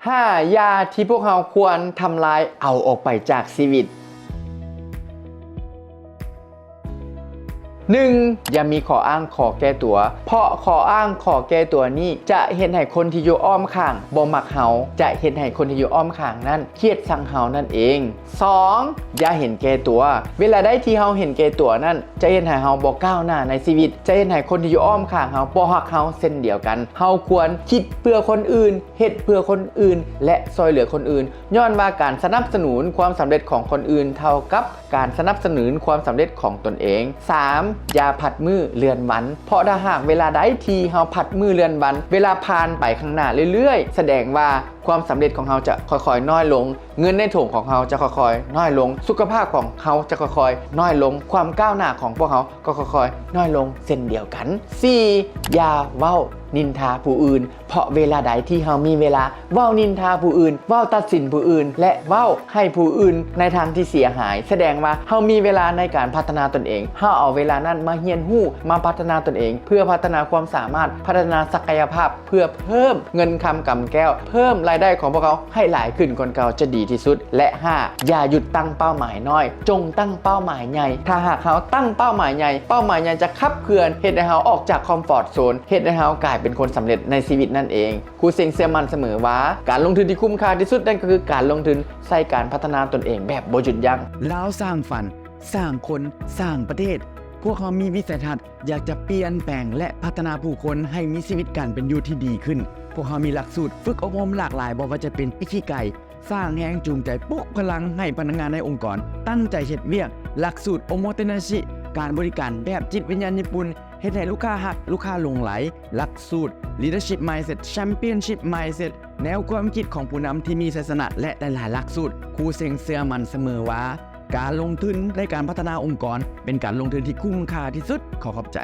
ຫ້າ ຢ່າທີ່ພວກເຮົາຄວນທຳລາຍເອົາອອກໄປຈາກຊີວິດ. ໜຶ່ງ ຢ່າມີຂໍ້ອ້າງຂໍ້ແກ້ຕົວ, ເພາະຂໍ້ອ້າງຂໍ້ແກ້ຕົວນີ້ຈະເຮັດໃຫ້ຄົນທີ່ຢູ່ອ້ອມຂ້າງບໍ່ມັກເຮົາ, ຈະເຮັດໃຫ້ຄົນທີ່ຢູ່ອ້ອມຂ້າງນັ້ນຄຽດຊັງເຮົານັ້ນເອງ. ສອງ ຢ່າເຫັນແກ່ຕົວ. ເວລາໃດທີ່ເຮົາເຫັນແກ່ຕົວນັ້ນ ຈະເຮັດໃຫ້ເຮົາບໍ່ກ້າວໜ້າໃນຊີວິດ, ຈະເຮັດໃຫ້ຄົນທີ່ຢູ່ອ້ອມຂ້າງເຮົາບໍ່ຮັກເຮົາເຊັ່ນດຽວກັນ. ເຮົາຄວນຄິດເພື່ອຄົນອື່ນ, ເຮັດເພື່ອຄົນອື່ນ ແລະ ຊ່ອຍເຫຼືອຄົນອື່ນ, ຍ້ອນວ່າການສະໜັບສະໜູນຄວາມສຳເລັດຂອງຄົນອື່ນເທົ່າກັບການສະໜັບສະໜູນຄວາມສຳເລັດຂອງຕົນເອງ. ສາມ ຢ່າຜັດມື້ເລື່ອນວັນ, ເພາະຖ້າຫາກເວລາໃດທີ່ເຮົາຜັດມື້ເລື່ອນວັນ, ເວລາຜ່ານໄປຂ້າງໜ້າເລື້ອຍໆ, ສະແດງວ່າຄວາມສຳເລັດຂອງເຮົາຈະຄ່ອຍໆນ້ອຍລົງ, ເງິນໃນຖົງຂອງເຮົາຈະຄ່ອຍໆນ້ອຍລົງ, ສຸຂະພາບຂອງເຮົາຈະຄ່ອຍໆນ້ອຍລົງ, ຄວາມກ້າວໜ້າຂອງພວກເຮົາກໍຄ່ອຍໆນ້ອຍລົງເຊັ່ນດຽວກັນ. ສີ່ ຢ່າເວົ້ານິນທາຜູ້ອື່ນ, ເພາະເວລາໃດທີ່ເຮົາມີເວລາເວົ້ານິນທາຜູ້ອື່ນ, ເວົ້າຕັດສິນຜູ້ອື່ນ ແລະ ເວົ້າໃຫ້ຜູ້ອື່ນໃນທາງທີ່ເສຍຫາຍ, ສະແດງວ່າເຮົາມີເວລາໃນການພັດທະນາຕົນເອງ, ເຮົາເອົາເວລານັ້ນມາຮຽນຮູ້, ມາພັດທະນາຕົນເອງ, ເພື່ອພັດທະນາຄວາມສາມາດ, ພັດທະນາສັກກະຍະພາບ, ເພື່ອເພີ່ມເງິນຄຳກຳແກ້ວ, ເພີ່ມລາຍໄດ້ຂອງພວກເຮົາໃຫ້ຫຼາຍຂຶ້ນກວ່າເກົ່າຈະດີທີ່ສຸດ. ແລະ ຫ້າ ຢ່າຢຸດຕັ້ງເປົ້າໝາຍນ້ອຍ, ຈົ່ງຕັ້ງເປົ້າໝາຍໃຫຍ່. ຖ້າຫາກເຮົາຕັ້ງເປົ້າໝາຍໃຫຍ່, ເປົ້າໝາຍໃຫຍ່ຈະຂັບເຄື່ອນ, ເຮັດໃຫ້ເຮົາອອກຈາກຄອມຟອດໂຊນ, ເຮັດໃຫ້ເຮົາກາຍເປັນຄົນສຳເລັດໃນຊີວິດນັ້ນເອງ. ຄູເສັງເຊື່ອໝັ້ນສະເໝີວ່າ ການລົງທຶນທີ່ຄຸ້ມຄ່າທີ່ສຸດນັ້ນກໍຄືການລົງທຶນໃສ່ການພັດທະນາຕົນເອງແບບບໍ່ຢຸດຢັ້ງ. ລາວສ້າງຝັນ, ສ້າງຄົນ, ສ້າງປະເທດ. ພວກເຮົາມີວິໄສທັດ ຢາກຈະປ່ຽນແປງ ແລະ ພັດທະນາຜູ້ຄົນໃຫ້ມີຊີວິດການເປັນຢູ່ທີ່ດີຂຶ້ນ. ພວກເຮົາມີຫຼັກສູດຝຶກອົບຮົມຫຼາກຫຼາຍ, ບໍ່ວ່າຈະເປັນອິຄິໄກ, ສ້າງແຮງຈູງໃຈ, ປຸກພະລັງໃຫ້ພະນັກງານໃນອົງກອນຕັ້ງໃຈເຮັດວຽກ, ຫຼັກສູດໂອໂມເຕນາຊິ, ການບໍລິການແບບຈິດວິນຍານຍີ່ປຸ່ນ, ເຮັດໃຫ້ລູກຄ້າຮັກ, ລູກຄ້າຫຼົງໄຫຼ, ຫຼັກສູດ Leadership Mindset, Championship Mindset, ແນວຄວາມຄິດຂອງຜູ້ນຳທີ່ມີໄຊຊະນະ ແລະ ຫຼາຍໆຫຼັກສູດ. ຄູເສັງເຊື່ອໝັ້ນສະເໝີວ່າ ການລົງທຶນໃນການພັດທະນາອົງກອນ ເປັນການລົງທຶນທີ່ຄຸ້ມຄ່າທີ່ສຸດ. ຂໍຂອບໃຈ.